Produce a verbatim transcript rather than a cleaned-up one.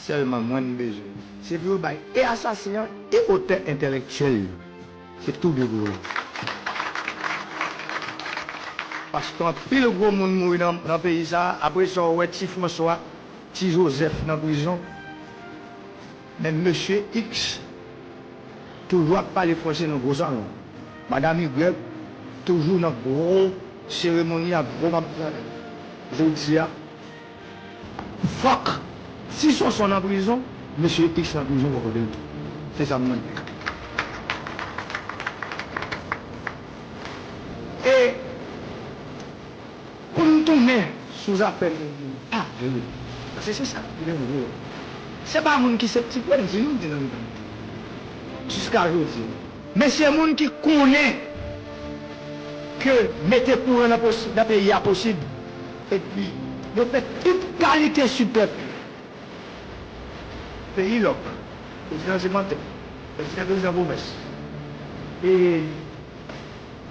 sèlman mwen m bezwen. Se pou yo bay e asasen an e otè entèlektyèl yo. Se tou de pou yo. Paske anpil gwo moun mouri nan, nan peyi sa a. Apre sa, w wè Ti Franswa, Ti Jozèf nan prizon. Men mesye X toujou ap pale franse nan gwo salon. Madanm Y toujou nan gwo seremoni ak gwo map. Jodi a, fòk, si Sonson nan prizon, mesye X nan prizon pou kote l tou. Se sa m mande. E pou n tounen sou zafè nou pa vle. Paske se sa ki vle vre. Se pa moun ki septik yo di nou, di nou. Jiska jodi. Men se moun ki konnen ke mete kouran nan posi-, nan peyi a posib. Epi, yo fè tout kalite sipè. Peyi lòk. Prezidan se mantè. Prezidan, prezidan pwomès. E